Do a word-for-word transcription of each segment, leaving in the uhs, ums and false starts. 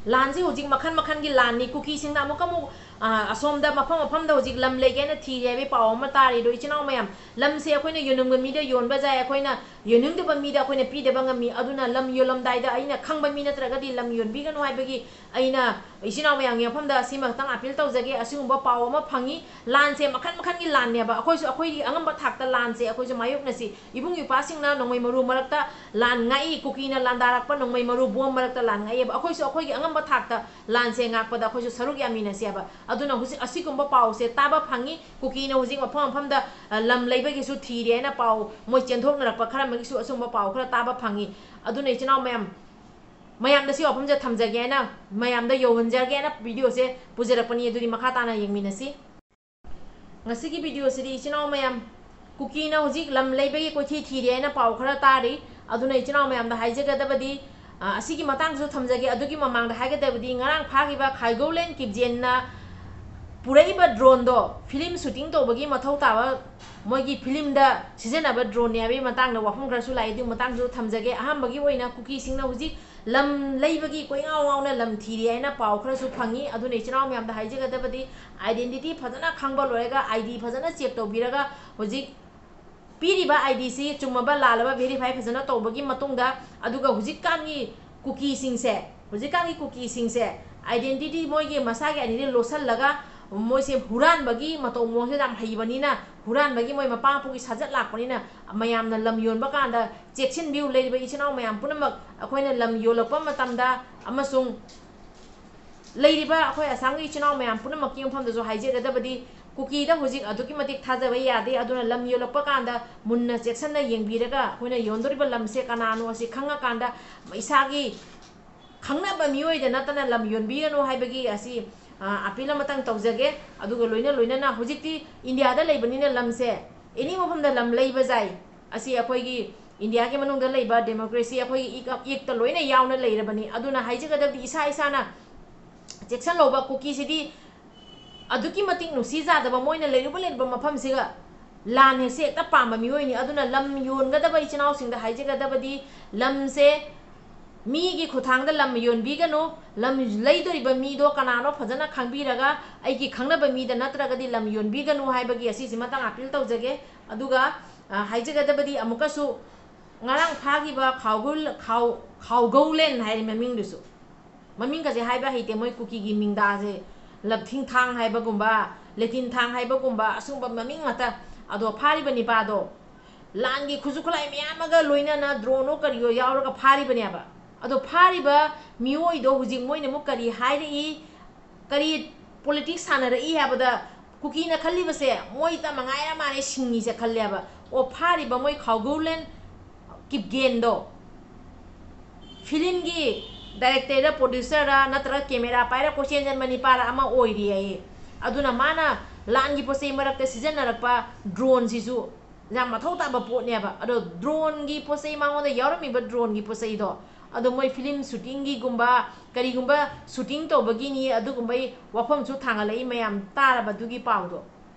ꯂꯥꯟꯁꯦ ꯍꯧꯖꯤꯛ ꯃꯈꯜ ꯃꯈꯜꯒꯤ ꯂꯥꯟꯅꯤ꯫ ꯀꯨꯀꯤꯁꯤꯡꯅ ꯑꯃꯨꯛꯀ ꯑꯃꯨꯛ, ꯑ, ꯑꯁꯣꯝꯗ ꯃꯐꯝ ꯃꯐꯝꯗ ꯍꯧꯖꯤꯛ ꯂꯝ ꯂꯩꯒꯦꯅ ꯊꯤꯔꯦ ꯍꯥꯏꯕꯒꯤ ꯄꯥꯎ ꯑꯃ ꯇꯥꯔꯤ꯫ ꯑꯗꯣ ꯏꯆꯤꯟ ꯏꯅꯥꯎ ꯃꯌꯥꯝ, ꯂꯝꯁꯦ ꯑꯩꯈꯣꯏꯅ ꯌꯣꯟꯅꯤꯡꯕ ꯃꯤꯗ ꯌꯣꯟꯕ ꯌꯥꯏ, ꯑꯩꯈꯣꯏꯅ ꯌꯣꯟꯅꯤꯡꯗꯕ ꯃꯤꯗ ꯑꯩꯈꯣꯏꯅ ꯄꯤꯗꯕ ꯉꯝꯃꯤ꯫ ꯑꯗꯨꯅ ꯂꯝ ꯌꯣꯜꯂꯝꯗꯥꯏꯗ ꯑꯩꯅ ꯈꯪꯕ ꯃꯤ ꯅꯠꯇ꯭ꯔꯒꯗꯤ ꯂꯝ ꯌꯣꯟꯕꯤꯒꯅꯨ ꯍꯥꯏꯕꯒꯤ ꯑꯩꯅ ꯏꯆꯤꯟ ꯏꯅꯥꯎ ꯃꯌꯥꯝꯒꯤ ꯃꯐꯝꯗ ꯑꯁꯤꯃꯈꯛꯇꯪ appeal ꯇꯧꯖꯒꯦ꯫ ꯑꯁꯤꯒꯨꯝꯕ ꯄꯥꯎ ꯑꯃ ꯐꯪꯉꯤ, ꯂꯥꯟꯁꯦ ꯃꯈꯜ ꯃꯈꯜꯒꯤ ꯂꯥꯟꯅꯦꯕ꯫ ꯑꯩꯈꯣꯏꯁꯨ ꯑꯩꯈꯣꯏꯒꯤ ꯑꯉꯝꯕ ꯊꯥꯛꯇ ꯂꯥꯟꯁꯦ ꯑꯩꯈꯣꯏꯁꯨ ꯃꯥꯌꯣꯛꯅꯁꯤ꯫ ꯏꯕꯨꯡ ꯏꯄ꯭ꯋꯥꯁꯤꯡꯅ ꯅꯣꯡꯃꯩ ꯃꯔꯨ ꯃꯔꯛꯇ ꯂꯥꯟ ꯉꯥꯛꯏ, ꯀꯨꯀꯤꯅ ꯂꯥꯟꯗꯥꯔꯛꯄ ꯅꯣꯡꯃꯩ ꯃꯔꯨ ꯕꯣꯝ ꯃꯔꯛꯇ ꯂꯥꯟ ꯉꯥꯛꯏꯑꯕ꯫ ꯑꯩꯈꯣꯏꯁꯨ ꯑꯩꯈꯣꯏꯒꯤ ꯑꯉꯝꯕ ꯊꯥꯛꯇ ꯂꯥꯟꯁꯦ ꯉꯥꯛꯄꯗ ꯑꯩꯈꯣꯏꯁꯨ ꯁꯔꯨꯛ ꯌꯥꯃꯤꯟꯅꯁꯦꯕ꯫ ꯑꯗꯨꯅ ꯍꯧꯖꯤꯛ ꯑꯁꯤꯒꯨꯝꯕ ꯄꯥꯎꯁꯦ ꯇꯥꯕ ꯐꯪꯉꯤ, ꯀꯨꯀꯤꯅ ꯍꯧꯖꯤꯛ ꯃꯐꯝ ꯃꯐꯝꯗ, ꯑ, ꯂꯝ ꯂꯩꯕꯒꯤꯁꯨ ꯊꯤꯔꯦ ꯍꯥꯏꯅ ꯄꯥꯎ ꯃꯣꯏ ꯆꯦꯟꯊꯣꯛꯅꯔꯛꯄ ꯈꯔ ꯑꯃꯒꯤꯁꯨ ꯑꯁꯤꯒꯨꯝꯕ ꯄꯥꯎ ꯈꯔ ꯇꯥꯕ ꯐꯪꯉꯤ꯫ ꯑꯗꯨꯅ ꯏꯆꯤꯟ ꯏꯅꯥꯎ ꯃꯌꯥꯝ, ꯃꯌꯥꯝꯗ ꯁꯤ ꯋꯥꯐꯝꯁꯦ ꯊꯝꯖꯒꯦ ꯍꯥꯏꯅ, ꯃꯌꯥꯝꯗ ꯌꯧꯍꯟꯖꯒꯦ ꯍꯥꯏꯅ videoꯁꯦ ꯄꯨꯖꯔꯛꯄꯅꯤ꯫ ꯑꯗꯨꯗꯤ ꯃꯈꯥ ꯇꯥꯅ ꯌꯦꯡꯃꯤꯟꯅꯁꯤ꯫ ꯉꯁꯤꯒꯤ videoꯁꯤꯗꯤ ꯏꯆꯤꯟ ꯏꯅꯥꯎ ꯃꯌꯥꯝ, ꯀꯨꯀꯤꯅ ꯍꯧꯖꯤꯛ ꯂꯝ ꯂꯩꯕꯒꯤ ꯀꯣꯏꯊꯤ ꯊꯤꯔꯦ ꯍꯥꯏꯅ ꯄꯥꯎ ꯈꯔ ꯇꯥꯔꯤ꯫ ꯑꯗꯨꯅ ꯏꯆꯤꯟ ꯏꯅꯥꯎ ꯃꯌꯥꯝꯗ ꯍꯥꯏꯖꯒꯗꯕꯗꯤ, ꯑ, ꯑꯁꯤꯒꯤ ꯃꯇꯥꯡꯗꯁꯨ ꯊꯝꯖꯒꯦ꯫ ꯑꯗꯨꯒꯤ ꯃꯃꯥꯡꯗ ꯍꯥꯏꯒꯗꯕꯗꯤ, ꯉꯔꯥꯡ ꯐꯥꯈꯤꯕ ꯈꯥꯏꯒꯧꯂꯦꯟ ꯀꯤꯞꯖꯦꯟꯅ ꯄꯨꯔꯛꯏꯕ droneꯗꯣ film shooting ꯇꯧꯕꯒꯤ ꯃꯊꯧ ꯇꯥꯕ, ꯃꯣꯏꯒꯤ filmꯗ ꯁꯤꯖꯤꯟꯅꯕ droneꯅꯦ ꯍꯥꯏꯕꯒꯤ ꯃꯇꯥꯡꯗ ꯋꯥꯐꯝ ꯈꯔꯁꯨ ꯂꯥꯛꯏ꯫ ꯑꯗꯨꯒꯤ ꯃꯇꯥꯡꯗꯁꯨ ꯊꯝꯖꯒꯦ꯫ ꯑꯍꯥꯟꯕꯒꯤ ꯑꯣꯏꯅ ꯀꯨꯀꯤꯁꯤꯡꯅ ꯍꯧꯖꯤꯛ ꯂꯝ ꯂꯩꯕꯒꯤ ꯀꯣꯏꯉꯥꯎ ꯉꯥꯎꯅ ꯂꯝ ꯊꯤꯔꯤ ꯍꯥꯏꯅ ꯄꯥꯎ ꯈꯔꯁꯨ ꯐꯪꯉꯤ꯫ ꯑꯗꯨꯅ ꯏꯆꯤꯟ ꯏꯅꯥꯎ ꯃꯌꯥꯝꯗ ꯍꯥꯏꯖꯒꯗꯕꯗꯤ, identity ꯐꯖꯅ ꯈꯪꯕ ꯂꯣꯏꯔꯒ, ID ꯐꯖꯅ check ꯇꯧꯕꯤꯔꯒ, ꯍꯧꯖꯤꯛ ꯄꯤꯔꯤꯕ IDꯁꯤ ꯆꯨꯝꯃꯕ ꯂꯥꯜꯂꯕ verify ꯐꯖꯅ ꯇꯧꯕꯒꯤ ꯃꯇꯨꯡꯗ, ꯑꯗꯨꯒ ꯍꯧꯖꯤꯛꯀꯥꯟꯒꯤ ꯀꯨꯀꯤꯁꯤꯡꯁꯦ, ꯍꯧꯖꯤꯛꯀꯥꯟꯒꯤ ꯀꯨꯀꯤꯁꯤꯡꯁꯦ identity ꯃꯣꯏꯒꯤ ꯃꯁꯥꯒꯤ identity ꯂꯣꯠꯁꯤꯜꯂꯒ ꯃꯣꯏꯁꯦ ꯍꯨꯔꯥꯟꯕꯒꯤ ꯃꯇꯧ ꯃꯑꯣꯡꯁꯦ ꯌꯥꯝ ꯍꯩꯕꯅꯤꯅ, ꯍꯨꯔꯥꯟꯕꯒꯤ ꯃꯣꯏ ꯃꯄꯥ ꯃꯄꯨꯒꯤ ꯁꯥꯖꯠ ꯂꯥꯛꯄꯅꯤꯅ, ꯃꯌꯥꯝꯅ ꯂꯝ ꯌꯣꯟꯕ ꯀꯥꯟꯗ ꯆꯦꯛꯁꯤꯟꯕꯤꯌꯨ꯫ ꯂꯩꯔꯤꯕ ꯏꯆꯤꯟ ꯏꯅꯥꯎ ꯃꯌꯥꯝ ꯄꯨꯝꯅꯃꯛ, ꯑꯩꯈꯣꯏꯅ ꯂꯝ ꯌꯣꯜꯂꯛꯄ ꯃꯇꯝꯗ ꯑꯃꯁꯨꯡ ꯂꯩꯔꯤꯕ ꯑꯩꯈꯣꯏ ꯑꯁꯥꯝꯒꯤ ꯏꯆꯤꯟ ꯏꯅꯥꯎ ꯃꯌꯥꯝ ꯄꯨꯝꯅꯃꯛꯀꯤ ꯃꯐꯝꯗꯁꯨ ꯍꯥꯏꯖꯒꯗꯕꯗꯤ, ꯀꯨꯀꯤꯗ ꯍꯧꯖꯤꯛ ꯑꯗꯨꯛꯀꯤ ꯃꯇꯤꯛ ꯊꯥꯖꯕ ꯌꯥꯗꯦ꯫ ꯑꯗꯨꯅ ꯂꯝ ꯌꯣꯜꯂꯛꯄ ꯀꯥꯟꯗ ꯃꯨꯟꯅ ꯆꯦꯛꯁꯤꯟꯅ ꯌꯦꯡꯕꯤꯔꯒ, ꯑꯩꯈꯣꯏꯅ ꯌꯣꯟꯗꯣꯔꯤꯕ ꯂꯝꯁꯦ ꯀꯅꯥꯅꯣ ꯑꯁꯤ ꯈꯪꯉꯀꯥꯟꯗ, ꯏꯁꯥꯒꯤ ꯈꯪꯅꯕ ꯃꯤꯑꯣꯏꯗ ꯅꯠꯇꯅ ꯂꯝ ꯌꯣꯟꯕꯤꯒꯅꯨ ꯍꯥꯏꯕꯒꯤ ꯑꯁꯤ, ꯑ, appeal ꯑꯃꯇꯪ ꯇꯧꯖꯒꯦ꯫ ꯑꯗꯨꯒ ꯂꯣꯏꯅ ꯂꯣꯏꯅꯅ ꯍꯧꯖꯤꯛꯇꯤ ꯏꯟꯗꯤꯌꯥꯗ ꯂꯩꯕꯅꯤꯅ ꯂꯝꯁꯦ any ꯃꯐꯝꯗ ꯂꯝ ꯂꯩꯕ ꯌꯥꯏ꯫ ꯑꯁꯤ ꯑꯩꯈꯣꯏꯒꯤ ꯏꯟꯗꯤꯌꯥꯒꯤ ꯃꯅꯨꯡꯗ ꯂꯩꯕ democracy ꯑꯩꯈꯣꯏꯒꯤ ꯏꯛ-, ꯏꯛꯇ ꯂꯣꯏꯅ ꯌꯥꯎꯅ ꯂꯩꯔꯕꯅꯤ꯫ ꯑꯗꯨꯅ ꯍꯥꯏꯖꯒꯗꯕꯗꯤ ꯏꯁꯥ ꯏꯁꯥꯅ ꯆꯦꯛꯁꯤꯜꯍꯧꯕ꯫ ꯀꯨꯀꯤꯁꯤꯗꯤ ꯑꯗꯨꯛꯀꯤ ꯃꯇꯤꯛ ꯅꯨꯡꯁꯤ ꯆꯥꯗꯕ, ꯃꯣꯏꯅ ꯂꯩꯔꯨꯕ ꯂꯩꯔꯨꯕ ꯃꯐꯝꯁꯤꯒ ꯂꯥꯟ ꯍꯦꯛꯁꯦ ꯍꯦꯛꯇ ꯄꯥꯝꯕ ꯃꯤꯑꯣꯏꯅꯤ꯫ ꯑꯗꯨꯅ ꯂꯝ ꯌꯣꯟꯒꯗꯕ ꯏꯆꯤꯟ ꯏꯅꯥꯎꯁꯤꯡꯗ ꯍꯥꯏꯖꯒꯗꯕꯗꯤ, ꯂꯝꯁꯦ ꯃꯤꯒꯤ ꯈꯨꯠꯊꯥꯡꯗ ꯂꯝ ꯌꯣꯟꯕꯤꯒꯅꯨ꯫ ꯂꯝ ꯂꯩꯗꯣꯔꯤꯕ ꯃꯤꯗꯣ ꯀꯅꯥꯅꯣ ꯐꯖꯅ ꯈꯪꯕꯤꯔꯒ ꯑꯩꯒꯤ ꯈꯪꯅꯕ ꯃꯤꯗ ꯅꯠꯇ꯭ꯔꯒꯗꯤ ꯂꯝ ꯌꯣꯟꯕꯤꯒꯅꯨ ꯍꯥꯏꯕꯒꯤ ꯑꯁꯤꯁꯤꯃꯇꯪ ꯑꯥꯄꯤꯜ ꯇꯧꯖꯒꯦ꯫ ꯑꯗꯨꯒ, ꯑ, ꯍꯥꯏꯖꯒꯗꯕꯗꯤ ꯑꯃꯨꯛꯀꯁꯨ ꯉꯔꯥꯡ ꯐꯥꯈꯤꯕ ꯈꯥꯎꯒꯧ-, ꯈꯥꯎ-, ꯈꯥꯎꯒꯧꯂꯦꯟ ꯍꯥꯏꯔꯤ ꯃꯃꯤꯡꯗꯨꯁꯨ꯫ ꯃꯃꯤꯡꯒꯁꯦ ꯍꯥꯏꯕ ꯍꯩꯇꯦ, ꯃꯣꯏ ꯀꯨꯀꯤꯒꯤ ꯃꯤꯡꯗꯥꯁꯦ꯫ ꯂꯞꯊꯤꯡ ꯊꯥꯡ ꯍꯥꯏꯕꯒꯨꯝꯕ, ꯂꯦꯇꯤꯟ ꯊꯥꯡ ꯍꯥꯏꯕꯒꯨꯝꯕ, ꯑꯁꯤꯒꯨꯝꯕ ꯃꯃꯤꯡ ꯉꯥꯛꯇ꯫ ꯑꯗꯣ ꯐꯥꯔꯤꯕ ꯅꯤꯄꯥꯗꯣ ꯂꯥꯟꯒꯤ ꯈꯨꯠꯁꯨ ꯈꯨꯠꯂꯥꯏ ꯃꯌꯥꯝ ꯑꯃꯒ ꯂꯣꯏꯅꯅ ꯗ꯭ꯔꯣꯟꯅꯣ ꯀꯔꯤꯌꯣ ꯌꯥꯎꯔꯒ ꯐꯥꯔꯤꯕꯅꯦꯕ꯫ ꯑꯗꯣ ꯐꯥꯔꯤꯕ ꯃꯤꯑꯣꯏꯗꯣ ꯍꯧꯖꯤꯛ ꯃꯣꯏꯅ ꯑꯃꯨꯛ ꯀꯔꯤ ꯍꯥꯏꯔꯛꯏ, ꯀꯔꯤ ꯄꯣꯂꯤꯇꯤꯛꯁ ꯁꯥꯟꯅꯔꯛꯏ ꯍꯥꯏꯕꯗ, ꯀꯨꯀꯤꯅ ꯈꯜꯂꯤꯕꯁꯦ ꯃꯣꯏꯇ ꯃꯉꯥꯏꯔ ꯃꯥꯅꯦ ꯁꯤꯡꯉꯤꯁꯦ ꯈꯜꯂꯦꯕ꯫ ꯑꯣ, ꯐꯥꯔꯤꯕ ꯃꯣꯏ ꯈꯥꯎꯒꯧꯂꯦꯟ ꯀꯤꯞꯒꯦꯟꯗꯣ ꯐꯤꯂꯝꯒꯤ ꯗꯥꯏꯔꯦꯛꯇꯔꯔ ꯄ꯭ꯔꯣꯗ꯭ꯌꯨꯁꯔꯔ ꯅꯠꯇ꯭ꯔꯒ ꯀꯦꯃꯦꯔꯥ ꯄꯥꯏꯔ ꯀꯣꯏꯆꯦꯟ ꯆꯦꯟꯕ ꯅꯤꯄꯥꯔ ꯑꯃ ꯑꯣꯏꯔꯤ ꯍꯥꯏꯌꯦ꯫ ꯑꯗꯨꯅ ꯃꯥꯅ ꯂꯥꯟꯒꯤ ꯄꯣꯠ ꯆꯩ ꯃꯔꯛꯇ ꯁꯤꯖꯤꯟꯅꯔꯛꯄ ꯗ꯭ꯔꯣꯟꯁꯤꯁꯨ ꯌꯥꯝ ꯃꯊꯧ ꯇꯥꯕ ꯄꯣꯠꯅꯦꯕ꯫ ꯑꯗꯣ ꯗ꯭ꯔꯣꯟꯒꯤ ꯄꯣꯠ ꯆꯩ, ꯃꯉꯣꯟꯗ ꯌꯥꯎꯔꯝꯃꯤꯕ ꯗ꯭ꯔꯣꯟꯒꯤ ꯄꯣꯠ ꯆꯩꯗꯣ, ꯑꯗꯣ ꯃꯣꯏ ꯐꯤꯂꯝ ꯁꯨꯇꯤꯡꯒꯤꯒꯨꯝꯕ ꯀꯔꯤꯒꯨꯝꯕ ꯁꯨꯇꯤꯡ ꯇꯧꯕꯒꯤꯅꯤ ꯑꯗꯨꯒꯨꯝꯕꯩ ꯋꯥꯐꯝꯁꯨ ꯊꯥꯡꯒꯠꯂꯛꯏ ꯃꯌꯥꯝ ꯇꯥꯔꯕ ꯑꯗꯨꯒꯤ ꯄꯥꯎꯗꯣ꯫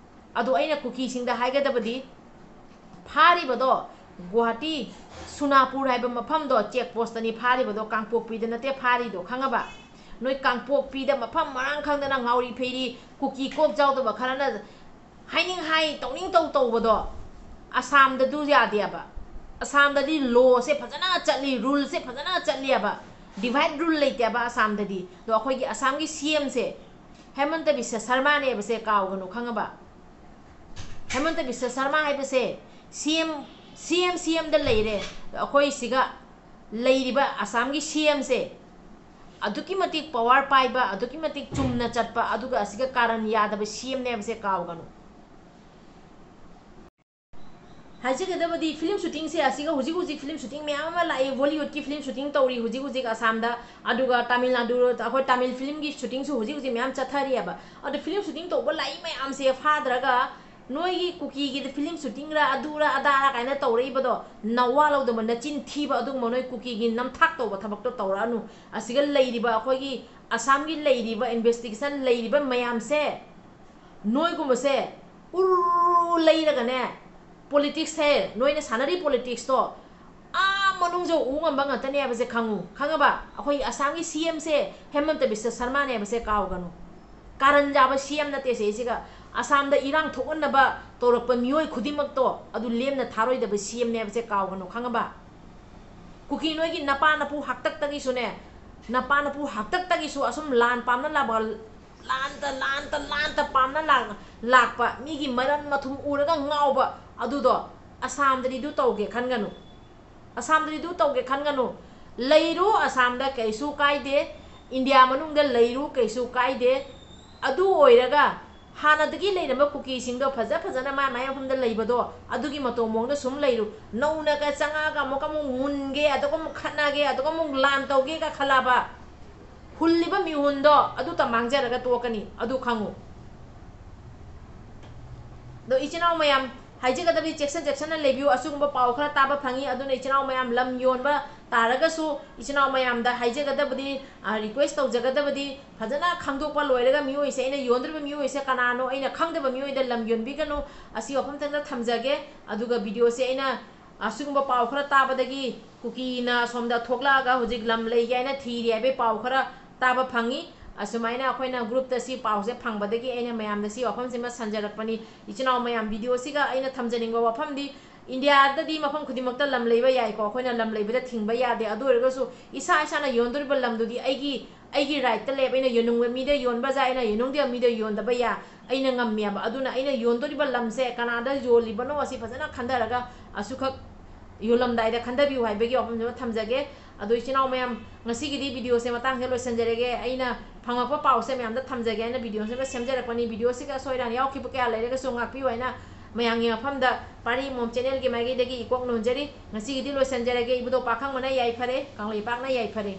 ꯑꯗꯣ ꯑꯩꯅ ꯀꯨꯀꯤꯁꯤꯡꯗ ꯍꯥꯏꯒꯗꯕꯗꯤ, ꯐꯥꯔꯤꯕꯗꯣ ꯒꯨꯋꯥꯍꯥꯇꯤ ꯁꯨꯅꯥꯄꯨꯔ ꯍꯥꯏꯕ ꯃꯐꯝꯗꯣ ꯆꯦꯛ ꯄꯣꯁꯇꯅꯤ ꯐꯥꯔꯤꯕꯗꯣ, ꯀꯥꯡꯄꯣꯛꯄꯤꯗ ꯅꯠꯇꯦ ꯐꯥꯔꯤꯗꯣ, ꯈꯪꯉꯕ? ꯅꯣꯏ ꯀꯥꯡꯄꯣꯛꯄꯤꯗ ꯃꯐꯝ ꯃꯔꯥꯡ ꯈꯪꯗꯅ ꯉꯥꯎꯔꯤ ꯐꯩꯔꯤ ꯀꯨꯀꯤ ꯀꯣꯛ ꯆꯥꯎꯗꯕ ꯈꯔꯅ ꯍꯥꯏꯅꯤꯡ ꯍꯥꯏ, ꯇꯧꯅꯤꯡ ꯇꯧ ꯇꯧꯕꯗꯣ ꯑꯁꯥꯝꯗꯗꯨ ꯌꯥꯗꯦꯕ꯫ ꯑꯁꯥꯝꯗꯗꯤ ꯂꯣꯁꯦ ꯐꯖꯅ ꯆꯠꯂꯤ, ꯔꯨꯜꯁꯦ ꯐꯖꯅ ꯆꯠꯂꯤꯑꯕ꯫ ꯗꯤꯚꯥꯏꯠ ꯔꯨꯜ ꯂꯩꯇꯦꯕ ꯑꯁꯥꯝꯗꯗꯤ꯫ ꯑꯗꯣ ꯑꯩꯈꯣꯏꯒꯤ ꯑꯁꯥꯝꯒꯤ ꯁꯤ ꯑꯦꯝꯁꯦ ꯍꯦꯃꯟꯇ ꯕꯤꯁ꯭ꯋ ꯁꯔꯃꯥꯅꯦꯕꯁꯦ ꯀꯥꯎꯒꯅꯨ, ꯈꯪꯉꯕ? ꯍꯦꯃꯟꯇ ꯕꯤꯁ꯭ꯋ ꯁꯔꯃꯥ ꯍꯥꯏꯕꯁꯦ ꯁꯤ ꯑꯦꯝ, ꯁꯤ ꯑꯦꯝ, ꯁꯤ ꯑꯦꯝꯗ ꯂꯩꯔꯦ꯫ ꯑꯩꯈꯣꯏ ꯁꯤꯒ ꯂꯩꯔꯤꯕ ꯑꯁꯥꯝꯒꯤ ꯁꯤ ꯑꯦꯝꯁꯦ ꯑꯗꯨꯛꯀꯤ ꯃꯇꯤꯛ ꯄꯋꯥꯔ ꯄꯥꯏꯕ, ꯑꯗꯨꯛꯀꯤ ꯃꯇꯤꯛ ꯆꯨꯝꯅ ꯆꯠꯄ, ꯑꯗꯨꯒ ꯑꯁꯤꯒ ꯀꯥꯔꯟ ꯌꯥꯗꯕ ꯁꯤ ꯑꯦꯝꯅꯦ ꯍꯥꯏꯕꯁꯦ ꯀꯥꯎꯒꯅꯨ꯫ ꯍꯥꯏꯖꯒꯗꯕꯗꯤ ꯐꯤꯂꯝ ꯁꯨꯇꯤꯡꯁꯦ ꯑꯁꯤꯒ ꯍꯧꯖꯤꯛ ꯍꯧꯖꯤꯛ ꯐꯤꯂꯝ ꯁꯨꯇꯤꯡ ꯃꯌꯥꯝ ꯑꯃ ꯂꯥꯛꯏ, ꯕꯣꯂꯤꯋꯨꯗꯀꯤ ꯐꯤꯂꯝ ꯁꯨꯇꯤꯡ ꯇꯧꯔꯤ ꯍꯧꯖꯤꯛ ꯍꯧꯖꯤꯛ ꯑꯁꯥꯝꯗ, ꯑꯗꯨꯒ ꯇꯥꯃꯤꯜ ꯅꯥꯗꯨ, ꯑꯩꯈꯣꯏ ꯇꯥꯃꯤꯜ ꯐꯤꯂꯝꯒꯤ ꯁꯨꯇꯤꯡꯁꯨ ꯍꯧꯖꯤꯛ ꯍꯧꯖꯤꯛ ꯃꯌꯥꯝ ꯆꯠꯊꯔꯤꯑꯕ꯫ ꯑꯗꯣ ꯐꯤꯂꯝ ꯁꯨꯇꯤꯡ ꯇꯧꯕ ꯂꯥꯛꯏ ꯃꯌꯥꯝꯁꯦ ꯐꯥꯗ꯭ꯔꯒ ꯅꯣꯏꯒꯤ ꯀꯨꯀꯤꯒꯤꯗ ꯐꯤꯂꯝ ꯁꯨꯇꯤꯡꯔ ꯑꯗꯨꯔ ꯑꯗꯥꯔ ꯀꯥꯏꯅ ꯇꯧꯔꯛꯏꯕꯗꯣ ꯅꯋꯥ ꯂꯧꯗꯕ ꯅꯆꯤꯟ ꯊꯤꯕ ꯑꯗꯨꯒꯨꯝꯕ ꯅꯣꯏ ꯀꯨꯀꯤꯒꯤ ꯅꯝꯊꯥꯛ ꯇꯧꯕ ꯊꯕꯛꯇꯣ ꯇꯧꯔꯛꯑꯅꯨ꯫ ꯑꯁꯤꯒ ꯂꯩꯔꯤꯕ ꯑꯩꯈꯣꯏꯒꯤ ꯑꯁꯥꯝꯒꯤ ꯂꯩꯔꯤꯕ ꯏꯟꯚꯦꯁꯇꯤꯒꯦꯁꯟ ꯂꯩꯔꯤꯕ ꯃꯌꯥꯝꯁꯦ, ꯅꯣꯏꯒꯨꯝꯕꯁꯦ ꯎꯔꯨ ꯂꯩꯔꯒꯅꯦ, ꯄꯣꯂꯤꯇꯤꯛꯁꯁꯦ, ꯅꯣꯏꯅ ꯁꯥꯟꯅꯔꯤ ꯄꯣꯂꯤꯇꯤꯛꯁꯇꯣ ꯑꯥ ꯃꯅꯨꯡꯁꯨ ꯎ ꯉꯝꯕ ꯉꯥꯛꯇꯅꯦ ꯍꯥꯏꯕꯁꯦ ꯈꯪꯉꯨ꯫ ꯈꯪꯉꯕ? ꯑꯩꯈꯣꯏ ꯑꯁꯥꯝꯒꯤ ꯁꯤ ꯑꯦꯝꯁꯦ ꯍꯦꯃꯟꯇ ꯕꯤꯁ꯭ꯋ ꯁꯔꯃꯥꯅꯦ ꯍꯥꯏꯕꯁꯦ ꯀꯥꯎꯒꯅꯨ꯫ ꯀꯥꯔꯟ ꯆꯥꯕ ꯁꯤ ꯑꯦꯝ ꯅꯠꯇꯦ ꯁꯦ꯫ ꯁꯤꯒ ꯑꯁꯥꯝꯗ ꯏꯔꯥꯡ ꯊꯣꯛꯍꯟꯅꯕ ꯇꯧꯔꯛꯄ ꯃꯤꯑꯣꯏ ꯈꯨꯗꯤꯡꯃꯛꯇꯣ ꯑꯗꯨ ꯂꯦꯝꯅ ꯊꯥꯔꯣꯏꯗꯕ ꯁꯤ ꯑꯦꯝꯅꯦ ꯍꯥꯏꯕꯁꯦ ꯀꯥꯎꯒꯅꯨ꯫ ꯈꯪꯉꯕ? ꯀꯨꯀꯤ ꯅꯣꯏꯒꯤ ꯅꯄꯥ ꯅꯄꯨ ꯍꯥꯛꯇꯛꯇꯒꯤꯁꯨꯅꯦ, ꯅꯄꯥ ꯅꯄꯨ ꯍꯥꯛꯇꯛꯇꯒꯤꯁꯨ ꯑꯁꯨꯝ ꯂꯥꯟ ꯄꯥꯝꯅ ꯂꯥꯛꯄ, ꯂꯥꯟꯇ, ꯂꯥꯟꯇ, ꯂꯥꯟꯇ ꯄꯥꯝꯅ ꯂꯥꯛ-, ꯂꯥꯛꯄ, ꯃꯤꯒꯤ ꯃꯔꯟ ꯃꯊꯨꯝ ꯎꯔꯒ ꯉꯥꯎꯕ ꯑꯗꯨꯗꯣ ꯑꯁꯥꯝꯗꯗꯤ ꯑꯗꯨ ꯇꯧꯒꯦ ꯈꯟꯒꯅꯨ꯫ ꯑꯁꯥꯝꯗꯗꯤ ꯑꯗꯨ ꯇꯧꯒꯦ ꯈꯟꯒꯅꯨ꯫ ꯂꯩꯔꯨ ꯑꯁꯥꯝꯗ, ꯀꯩꯁꯨ ꯀꯥꯏꯗꯦ꯫ ꯏꯟꯗꯤꯌꯥ ꯃꯅꯨꯡꯗ ꯂꯩꯔꯨ, ꯀꯩꯁꯨ ꯀꯥꯏꯗꯦ꯫ ꯑꯗꯨ ꯑꯣꯏꯔꯒ ꯍꯥꯟꯅꯗꯒꯤ ꯂꯩꯔꯝꯕ ꯀꯨꯀꯤꯁꯤꯡꯗꯣ ꯐꯖ ꯐꯖꯅ ꯃꯥꯏ ꯃꯥꯏ ꯃꯐꯝꯗ ꯂꯩꯕꯗꯣ ꯑꯗꯨꯒꯤ ꯃꯇꯧ ꯃꯑꯣꯡꯗ ꯁꯨꯝ ꯂꯩꯔꯨ꯫ ꯅꯧꯅꯒ ꯆꯪꯉꯛꯑꯒ ꯑꯃꯨꯛꯀ ꯑꯃꯨꯛ ꯃꯨꯟꯒꯦ, ꯑꯗꯨꯒ ꯑꯃꯨꯛ ꯈꯠꯅꯒꯦ, ꯑꯗꯨꯒ ꯑꯃꯨꯛ ꯂꯥꯟ ꯇꯧꯒꯦꯒ ꯈꯜꯂꯕ, ꯍꯨꯜꯂꯤꯕ ꯃꯤꯍꯨꯟꯗꯣ ꯑꯗꯨꯇ ꯃꯥꯡꯖꯔꯒ ꯇꯣꯛꯀꯅꯤ, ꯑꯗꯨ ꯈꯪꯉꯨ꯫ ꯑꯗꯣ ꯏꯆꯤꯟ ꯏꯅꯥꯎ ꯃꯌꯥꯝ, ꯍꯥꯏꯖꯒꯗꯕꯗꯤ ꯆꯦꯛꯁꯤꯟ ꯆꯦꯛꯁꯤꯟꯅ ꯂꯩꯕꯤꯌꯨ꯫ ꯑꯁꯤꯒꯨꯝꯕ ꯄꯥꯎ ꯈꯔ ꯇꯥꯕ ꯐꯪꯉꯤ꯫ ꯑꯗꯨꯅ ꯏꯆꯤꯟ ꯏꯅꯥꯎ ꯃꯌꯥꯝ, ꯂꯝ ꯌꯣꯟꯕ ꯇꯥꯔꯒꯁꯨ ꯏꯆꯤꯟ ꯏꯅꯥꯎ ꯃꯌꯥꯝꯗ ꯍꯥꯏꯖꯒꯗꯕꯗꯤ, ꯑ, request ꯇꯧꯖꯒꯗꯕꯗꯤ, ꯐꯖꯅ ꯈꯪꯗꯣꯛꯄ ꯂꯣꯏꯔꯒ ꯃꯤꯑꯣꯏꯁꯦ, ꯑꯩꯅ ꯌꯣꯟꯗꯣꯔꯤꯕ ꯃꯤꯑꯣꯏꯁꯦ ꯀꯅꯥꯅꯣ, ꯑꯩꯅ ꯈꯪꯗꯕ ꯃꯤꯑꯣꯏꯗ ꯂꯝ ꯌꯣꯟꯕꯤꯒꯅꯨ꯫ ꯑꯁꯤ ꯋꯥꯐꯝ ꯊꯝꯖꯒꯦ꯫ ꯑꯗꯨꯒ videoꯁꯦ ꯑꯩꯅ ꯑꯁꯤꯒꯨꯝꯕ ꯄꯥꯎ ꯈꯔ ꯇꯥꯕꯗꯒꯤ ꯀꯨꯀꯤꯅ ꯁꯣꯝꯗ ꯊꯣꯛꯂꯛꯑꯒ ꯍꯧꯖꯤꯛ ꯂꯝ ꯂꯩꯒꯦ ꯍꯥꯏꯅ ꯊꯤꯔꯤ ꯍꯥꯏꯕꯒꯤ ꯄꯥꯎ ꯈꯔ ꯇꯥꯕ ꯐꯪꯉꯤ꯫ ꯑꯁꯨꯃꯥꯏꯅ ꯑꯩꯈꯣꯏꯅ groupꯇ ꯁꯤ ꯄꯥꯎꯁꯦ ꯐꯪꯕꯗꯒꯤ ꯑꯩꯅ ꯃꯌꯥꯝꯗ ꯁꯤ ꯋꯥꯐꯝꯁꯤꯃ ꯁꯟꯖꯔꯛꯄꯅꯤ꯫ ꯏꯆꯤꯟ ꯏꯅꯥꯎ ꯃꯌꯥꯝ, videoꯁꯤꯒ ꯑꯩꯅ ꯊꯝꯖꯅꯤꯡꯕ ꯋꯥꯐꯝꯗꯤ, ꯏꯟꯗꯤꯌꯥꯗꯗꯤ ꯃꯐꯝ ꯈꯨꯗꯤꯡꯃꯛꯇ ꯂꯝ ꯂꯩꯕ ꯌꯥꯏꯀꯣ꯫ ꯑꯩꯈꯣꯏꯅ ꯂꯝ ꯂꯩꯕꯗ ꯊꯤꯡꯕ ꯌꯥꯗꯦ꯫ ꯑꯗꯨ ꯑꯣꯏꯔꯒꯁꯨ ꯏꯁꯥ ꯏꯁꯥꯅ ꯌꯣꯟꯗꯣꯔꯤꯕ ꯂꯝꯗꯨꯗꯤ ꯑꯩꯒꯤ, ꯑꯩꯒꯤ rightꯇ ꯂꯩꯕ, ꯑꯩꯅ ꯌꯣꯟꯅꯤꯡꯕ ꯃꯤꯗ ꯌꯣꯟꯕ ꯌꯥꯏ, ꯑꯩꯅ ꯌꯣꯟꯅꯤꯡꯗꯕ ꯃꯤꯗ ꯌꯣꯟꯗꯕ ꯌꯥꯏ, ꯑꯩꯅ ꯉꯝꯃꯦꯕ꯫ ꯑꯗꯨꯅ ꯑꯩꯅ ꯌꯣꯟꯗꯣꯔꯤꯕ ꯂꯝꯁꯦ ꯀꯅꯥꯗ ꯌꯣꯜꯂꯤꯕꯅꯣ ꯑꯁꯤ ꯐꯖꯅ ꯈꯟꯊꯔꯒ ꯑꯁꯨꯈꯛ ꯌꯣꯜꯂꯝꯗꯥꯏꯗ ꯈꯟꯊꯕꯤꯌꯨ ꯍꯥꯏꯕꯒꯤ ꯋꯥꯐꯝꯁꯤꯃ ꯊꯝꯖꯒꯦ꯫ ꯑꯗꯣ ꯏꯆꯤꯟ ꯏꯅꯥꯎ ꯃꯌꯥꯝ, ꯉꯁꯤꯒꯤꯗꯤ videoꯁꯦ ꯃꯇꯥꯡꯁꯤꯗ ꯂꯣꯏꯁꯤꯟꯖꯔꯒꯦ꯫ ꯑꯩꯅ ꯐꯪꯉꯛꯄ ꯄꯥꯎꯁꯦ ꯃꯌꯥꯝꯗ ꯊꯝꯖꯒꯦ ꯍꯥꯏꯅ videoꯁꯤꯃ ꯁꯦꯝꯖꯔꯛꯄꯅꯤ꯫ Videoꯁꯤꯒ ꯑꯁꯣꯏ ꯑꯔꯥꯟ ꯌꯥꯎꯈꯤꯕ ꯀꯌꯥ ꯂꯩꯔꯒꯁꯨ ꯉꯥꯛꯄꯤꯌꯨ ꯍꯥꯏꯅ ꯃꯌꯥꯝꯒꯤ ꯃꯐꯝꯗ ꯄꯥꯔꯤ ꯃꯣꯝ channelꯒꯤ ꯃꯥꯏꯀꯩꯗꯒꯤ ꯏꯀꯣꯛ ꯅꯣꯟꯖꯔꯤ꯫ ꯉꯁꯤꯒꯤꯗꯤ ꯂꯣꯏꯁꯤꯟꯖꯔꯒꯦ꯫ ꯏꯕꯨꯙꯧ ꯄꯥꯈꯪꯕꯅ ꯌꯥꯏꯐꯔꯦ, ꯀꯪꯂꯩꯄꯥꯛꯅ ꯌꯥꯏꯐꯔꯦ꯫